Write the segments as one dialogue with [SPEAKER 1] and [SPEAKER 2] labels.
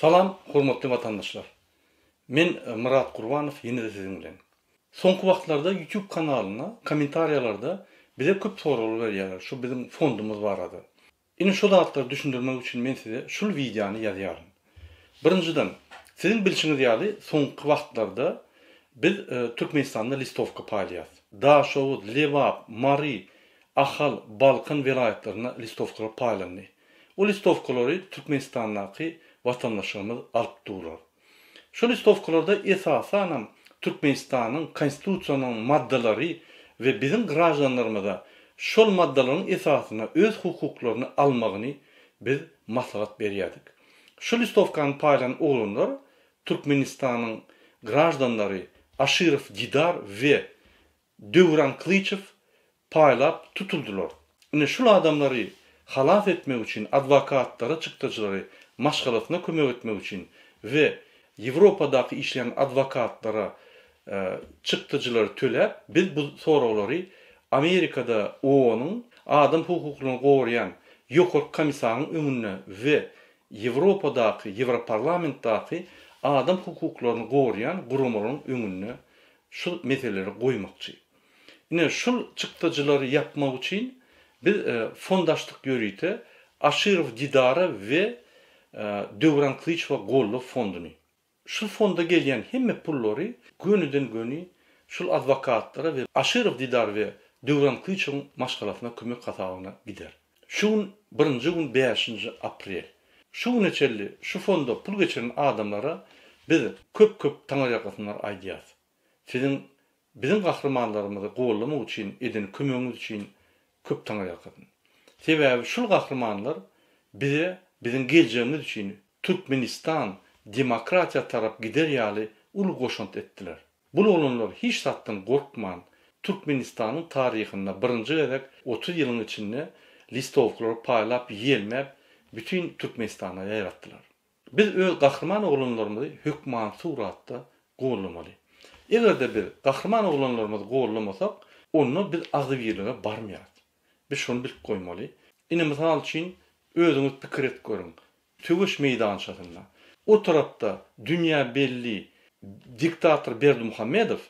[SPEAKER 1] Salam hormatly watandaşlar. Men Myrat Gurbanow ýene-de siziň bilen. Soňky wagtlarda YouTube kanalynda kommentariýalarda bize köp soraglar berýärler şu biziň fondumyz barada. Ine şu zatlary düşündirmek üçin men size şul wideony ýazýaryn. Birinjiden, siziň bilşiňiz ýaly soňky wagtlarda biz Türkmenistanda listowka paýlaýas. Daşoguz, Lebap, Mary, Ahal, Balkan welaýatlarynda listowkalar paýlandy. O listowkalary Türkmenistandaky watandaşlarymyz alyp durlar. Şol listowkalarda esasanam Türkmenistanyň Konstitusiýanyň maddalary we biziň graždanlarymyza şol maddalaryň esasynda öz hukuklaryny almagyny biz maslahat berýärdik. Şu listowkany paýlan oglanlar Türkmenistanyň graždanlary Aşyrow Didar we Döwran Klyçew paýlap tutuldylar. Ine şul adamlary halas etmek üçin adwokatlara çykdajylary maşgalasyna kömek etmek üçin we Ýewropadaky işleýän adwokatlara çykdajylary töläp biz bu soraglary Amerikada OON-yň adam hukuklaryny goraýan ýokarky komisaryň öňünde we Ýewropadaky Ýewroparlamentdaky adam hukuklaryny goraýan guramalaryň öňünde şu meseleleri goýmakçy. Ine, şul çykdajylary ýapmak üçin biz fond açdyk ýörite, Aşyrow Didara we Döwran Klyçowa goldaw fonduny. Şul fonda gelýän hemme pullary gönüden-göni şul adwokatlara we Aşyrow Didar we Döwran Klyçowyň maşgalasyna kömek hasabyna gider. Şu gün birinji gün bäşinji aprel. Şu güne çenli şu fonda pul geçiren adamlara biz köp-köp taňyrýalkasynlar aýdýas. Siziň biziň gahrymanlarymyzy gollamak üçin eden kömegiňiz üçin köp taňyrýalkasyn. Sebäbi şul gahrymanlar bize biziň geljegimiz üçin Türkmenistan demokratiýa tarap gider ýaly uly goşant etdiler. Bul oglanlar hiç zatdan gorkman Türkmenistanyň taryhynda birinji gezek 30 ýylyň içinde listowkalary paýlap ýelmäp bütin Türkmenistana ýaýratdylar. Biz öz gahryman oglanlarymyzy hökman suratda gollamaly. Egerde biz gahryman oglanlarymyzy gollamasak onda biz agzybirlige barmaýarys. Biz şony bilip goýmaly. Ine mysal üçin özüňiz pikir edip görüň. Söweş meýdançasynda o tarapda dünýä belli diktator Berdimuhamedow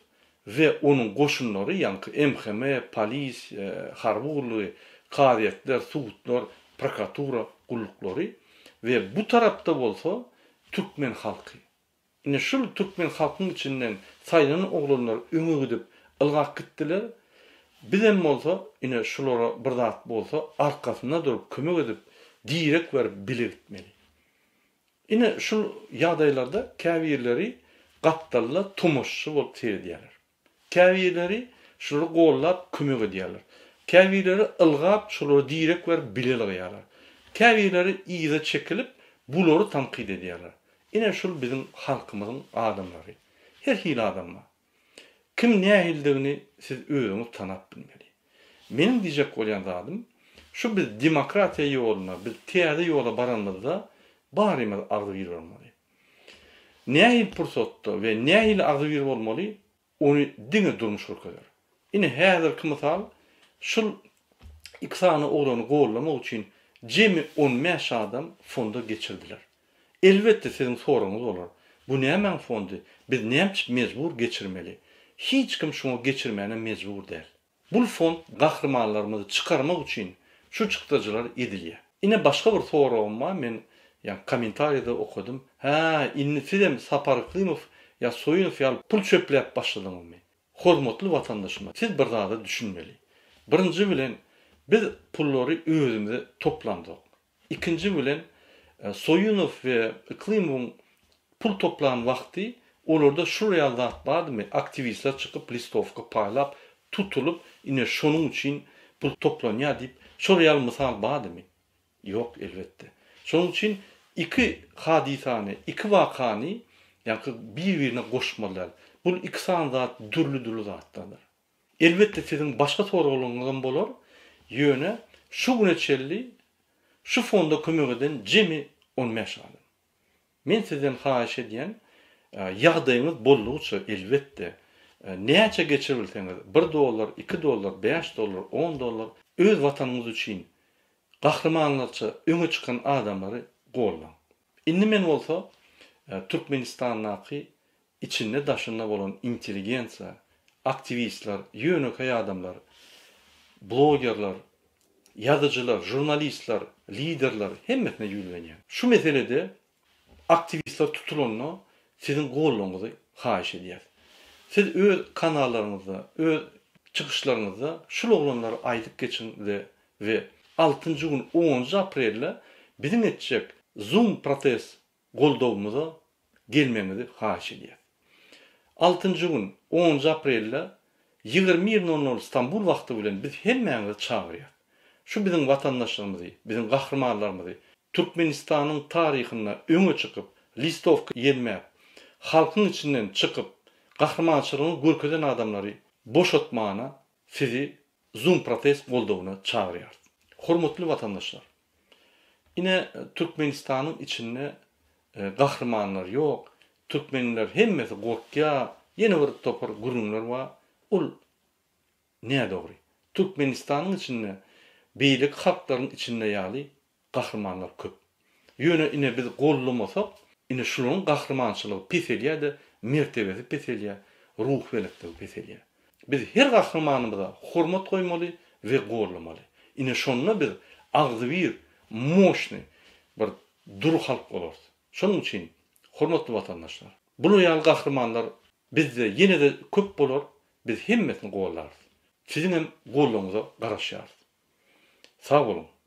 [SPEAKER 1] we onuň goşunlary, ýaňky MHM, polis, harby gullugy, kazyýetler, sudlar, prokuratura gulluklary we bu tarapda bolsa türkmen halky. Ine şul türkmen halkyň içinden saýlanan oglanlar öňe gidip ylgap gitdiler. Bizem bolsa ine şulara bir zat bolsa arkasynda durup kömek edip direk berip bile gitmeli. Ine şul ýagdaýlarda käbirleri gapdalda tomaşaçy bolup seredýärler. Käbirleri şulary gollap kömek edýärler. Käbirleri ylgap şolara direk berip bile ylgaýarlar. Käbirleri yza çekilip bulary tankyt edýärler. Ine şul biziň halkymyzyň adamlary. Her hili adam bar. Kim nähilidigini siz özüňiz tanap bilmeli. Meniň diýjek bolýan zadym, şu biz demokratiýa ýoluna, biz täze ýola baranymyzda barymyz agzybir bolmaly. Nähili pursatda we nähili agzybir bolmaly, ony diňe durmuş görkezer. Ine häzirki mysal, şul iki sany oglany gollamak üçin jemi 15 adam fonda geçirdiler. Elbetde siziň soragyňyz bolar, bu nämäň fondy, biz nämçip mejbur geçirmeli? Hiç kim şuňa geçirmäne mejbur däl. Bul fond gahrymanlarymyzy çykarmak üçin şu çykdajylar edilýär. Ine başga bir soragym bar men ýa kommentariýada okadym hä indi sizem Sapar Yklymow ýa Soýunow ýaly pul çöpläp başladyňyzmy? Hormatly watandaşymyz siz bir zada düşünmeli. Birinji bilen biz pullary özümize toplamzok. Ikinji bilen Soýunow we Yklymowyň pul toplan wagty olarda şul ýaly zat bardymy, aktiwistler çykyp listowka paýlap tutulyp ine şonuň üçin pul toplanýar diýip şol ýaly mysal bardymy? Ýok elbetde. Şonuň üçin iki hadysany, iki wakany ýaňky bir-birine goşmaly däl. Bul iki sany zat dürli-dürli zatlardyr. Elbetde siziň başga soraglaryňyzam bolar, ýöne şu güne çenli şu fonda kömek eden jemi 15 adam. Men sizden haýyş edýän, ýagdaýyňyz boldugyça elbetde, näçe geçiribilseňiz, bir dollar, iki dollar, bäş dollar, on dollar öz watanyňyz üçin gahrymanlarça öňe çykan adamlary gollaň. Indi men bolsa. Türkmenistandaky içinde daşynda bolan intelligensiýa, aktiwistler, ýönekeý adamlar, blogerler, ýazyjylar, žurnalistler, liderler hemmesine ýüzlenýän. Şu meselede aktiwistler tutulanda siziň goldawyňyzy haýyş edýäs. Siz öz kanallaryňyzda, öz çykyşlaryňyzda şul oglanlary aýdyp geçiň we we altynjy gün onunjy aprelde biziň etjek zoom protest goldawymyza gelmegiňizi haýyş edýäs. Altynjy gün, onunjy aprelde 21 nol nol Stambul wagty bilen biz hemmäňizi çagyrýas. Şu biziň watandaşlarymyzy, biziň gahrymanlarymyzy Türkmenistanyň taryhynda öňe çykyp, listowka ýelmäp, halkyň içinden çykyp, gahrymançylygyny görkezen adamlary boşatmana sizi Zoom protest goldawyna çagyrýarys. Hormatly watandaşlar! Ine Türkmenistanyň içinde gahrymanlar ýok, türkmenler hemmesi gorkýar, ýene bir topar gürrüňler bar, ol nädogry. Türkmenistanyň içinde beýleki halklaryň içinde ýaly Gahrymanlar köp. Ýöne ine biz gollamasak, ine şularyň gahrymançylygy peselýär-de, mertebesi peselýär, ruhubelentligi peselýär. Biz her gahrymanymyza hormat goýmaly we gollamaly. Ine şonda biz agzybir, moşnyý bir dury halk bolarys. Şonuň üçin, hormatly watandaşlar, bular ýaly gahrymanlar bizde ýene-de köp bolar, biz hemmesini gollarys. Siziňem goldawyňyza garaşýarys. Sag boluň!